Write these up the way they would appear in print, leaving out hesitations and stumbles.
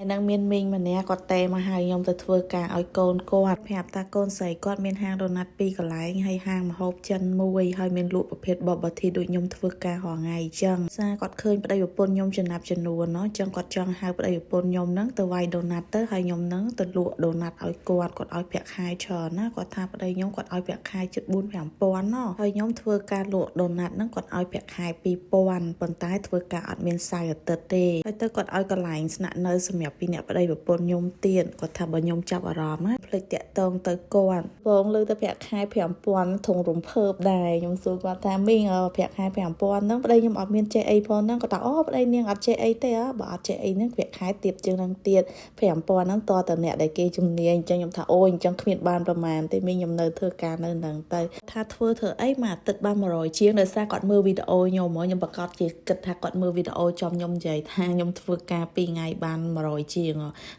ហើយនឹងមានមីងម្នាក់គាត់តេមកហៅខ្ញុំទៅធ្វើការឲ្យកូនគាត់ប្រាប់ថាកូនស្រីគាត់មានហាងដូណាត់ពីរកន្លែងហើយហាងម្ហូបចិនមួយហើយមានលក់ប្រភេទ bubble tea ដូចខ្ញុំធ្វើការរាល់ថ្ងៃអញ្ចឹងសារគាត់ឃើញប្តីប្រពន្ធខ្ញុំចំណាប់ចំនួនណោះអញ្ចឹងគាត់ចង់ហៅប្តីប្រពន្ធខ្ញុំហ្នឹងទៅវាយដូណាត់ទៅហើយខ្ញុំហ្នឹងទៅលក់ដូណាត់ឲ្យគាត់គាត់ឲ្យប្រាក់ខែច្រើនណាគាត់ថាប្តីខ្ញុំគាត់ឲ្យប្រាក់ខែជិត4 5000ណោះហើយខ្ញុំធ្វើការលក់ដូណាត់ហ្នឹងគាត់ឲ្យប្រាក់ខែ2000ប៉ុន្តែធ្វើការអត់មានសៅរ៍អាទិត្យទេហើយទៅគាត់ឲ្យកន្លែងស្នាក់នៅសម្រាប់ពីអ្នកប្តីប្រពន្ធខ្ញុំទៀតគាត់ថាបើខ្ញុំចាប់អារម្មណ៍ណាភ្លេចតាក់តងទៅគាត់បងលើទៅប្រាក់ខែ5000ធុងរំភើបដែរខ្ញុំសួរគាត់ថាមីងប្រាក់ខែ5000ហ្នឹងប្តីខ្ញុំអត់មានចេះអីផងហ្នឹងគាត់ថាអូប្តីនាងអត់ចេះអីទេបើអត់ចេះអីហ្នឹងប្រាក់ខែទៀបជាងហ្នឹងទៀត5000ហ្នឹងតតអ្នកដែលគេជំនាញអញ្ចឹងខ្ញុំថាអូអញ្ចឹងគ្មានបានប្រមាណទេមីងខ្ញុំនៅធ្វើការនៅហ្នឹងទៅថាធ្វើធ្វើអីមួយអាទិត្យបាន100ជាងដោយសារគាត់មើលវីដេអូខ្ញុំហ្មងខ្ញុំប្រកាសជាគិតថាគាត់មើលវីដេអូចំខ្ញុំនិយាយថាខ្ញុំធ្វើការ2ថ្ងៃបាន100ជាង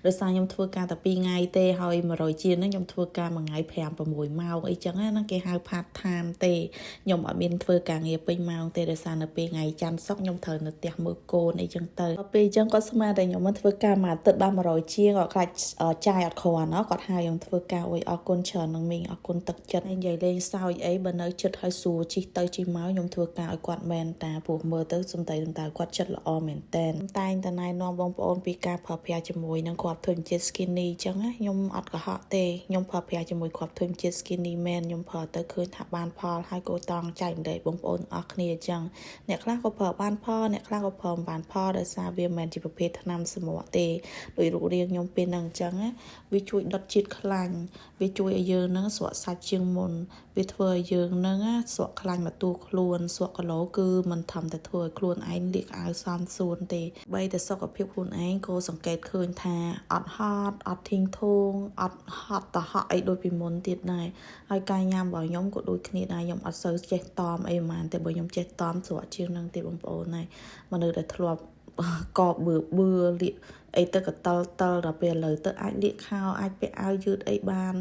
ដោយសារខ្ញុំធ្វើការតែ2ថ្ងៃទេហើយ100ជាងហ្នឹងខ្ញុំធ្វើការមួយថ្ងៃ5 6ម៉ោងអីចឹងណាគេហៅ part time ទេខ្ញុំអត់មានធ្វើការងារពេញម៉ោងទេដោយសារនៅពេលថ្ងៃច័ន្ទសុក្រខ្ញុំត្រូវនៅផ្ទះមើលកូនអីចឹងទៅដល់ពេលអញ្ចឹងគាត់ស្មានតែខ្ញុំមកធ្វើការមួយអាទិត្យបាន100ជាងគាត់ខ្លាចចាយអត់គ្រាន់គាត់ហៅខ្ញុំធ្វើការអុយអរគុណច្រើននឹងមីងអរគុណទឹកចិត្តហើយនិយាយលេងសើចអីបើនៅចិត្តឲ្យសួរជីកទៅជីមកខ្ញុំធ្វើការឲ្យគាត់មែនតាព្រោះមើលទៅសំដីសំដៅគាត់ចិត្តល្អមែនតែនតែងតែណែនាំបងប្អូនពីការប្រើប្រាស់ជាមួយនឹងគ្រាប់ធញ្ញជាតិ skinny អញ្ចឹងណាខ្ញុំអត់កុហកទេខ្ញុំប្រើប្រាស់ជាមួយគ្រាប់ធញ្ញជាតិ skinny មែនខ្ញុំប្រើទៅឃើញថាបានផលហើយក៏តង់ចែកម្លែកបងប្អូនអស់គ្នាអញ្ចឹងអ្នកខ្លះក៏ប្រើបានផលអ្នកខ្លះក៏ប្រើមិនបានផលដោយសារវាមិនមែនជាប្រភេទថ្នាំសម្រក់ទេដោយរូបរាងខ្ញុំពេលហ្នឹងអញ្ចឹងណាវាជួយដុតជាតិខ្លាញ់វាជួយឲ្យយើងហ្នឹងស្រក់សាច់ជាងមុនវាធ្វើឲ្យយើងហ្នឹងស្រក់ខ្លាញ់មកតួខ្លួនស្រក់គីឡូគឺមិនធំតែធ្វើឲ្យខ្លួនឯងលាកអាវសមសួនទេបីតែសុខភាពខ្លួនឯងក៏សង្កេតឃើញថាអត់ហត់អត់ធីងធូងអត់ហត់តហក់អីដូចពីមុនទៀតដែរហើយការញ៉ាំរបស់ខ្ញុំក៏ដូចគ្នាដែរខ្ញុំអត់សូវចេះតមអីហ្មងតែបើខ្ញុំចេះតមស្រក់ជាងនឹងទៀតបងប្អូនហើយមនុស្សដែលធ្លាប់កបបឿបឿលាកអីទៅកតលតលដល់ពេលឥឡូវទៅអាចលាកខោអាចពាក់អាវយឺតអីបាន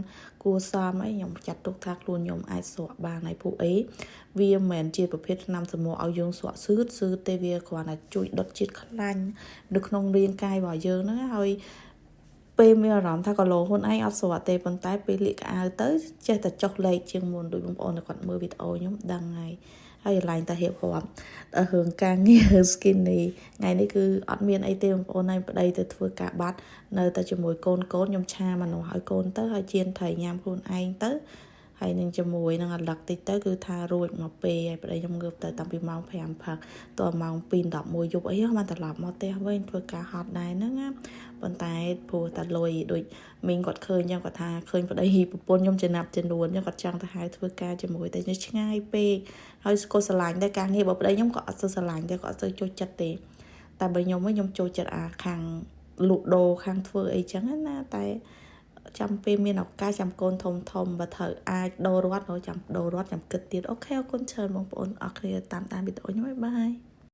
គួសមអីខ្ញុំចាត់ទុកថាខ្លួនខ្ញុំអាចស្រក់បានហើយពួកអីវាមិនមែនជាប្រភេទថ្នាំសម្រក់ឲ្យយើងស្រក់សឺតសឺតទេវាគ្រាន់តែជួយដុតជាតិខ្លាញ់នៅក្នុងរាងកាយរបស់យើងហ្នឹងហើយពេលមានអារម្មណ៍ថាគីឡូខ្លួនឯងអត់ស្រក់ទេប៉ុន្តែពេលលាកអាវទៅចេះតែចុះលេខជាងមុនដោយបងប្អូនគាត់មើលវីដេអូខ្ញុំដឹងហើយហើយឡើងតែរៀបរាប់ដល់រឿងការងារ skinny ថ្ងៃនេះគឺអត់មានអីទេបងប្អូនហើយប្តីទៅធ្វើការបាត់នៅតែជាមួយកូនកូនខ្ញុំឆាមនុស្សឲ្យកូនទៅហើយជៀនត្រីញ៉ាំខ្លួនឯងទៅហើយនឹងជាមួយនឹងអាឡឹកតិចទៅគឺថារួចមកពេលហើយប្តីខ្ញុំងើបទៅតាំងពីម៉ោង5ព្រឹកតម៉ោង2:11យប់អីបានត្រឡប់មកផ្ទះវិញធ្វើការហត់ដែរហ្នឹងណាប៉ុន្តែព្រោះតែលុយដូចមីងគាត់ឃើញចឹងគាត់ថាឃើញប្តីប្រពន្ធខ្ញុំចំណាប់ចំនួនចឹងគាត់ចង់ទៅហៅធ្វើការជាមួយតែឆ្ងាយពេកហើយក៏ស្រឡាញ់ដែរការងារបើប្តីខ្ញុំក៏អត់សូវស្រឡាញ់ដែរក៏អត់សូវចូលចិត្តទេតែបើខ្ញុំវិញខ្ញុំចូលចិត្តអាខាងលក់ដូរខាងធ្វើអីចឹងណាតែចាំពេលមានឱកាសចាំកូនធំធំបើត្រូវអាចដូររត់ចាំដូររត់ចាំគិតទៀត OK អរគុណច្រើនបងប្អូនអរគ្នាតាមតាមវីដេអូខ្ញុំបាយបាយ។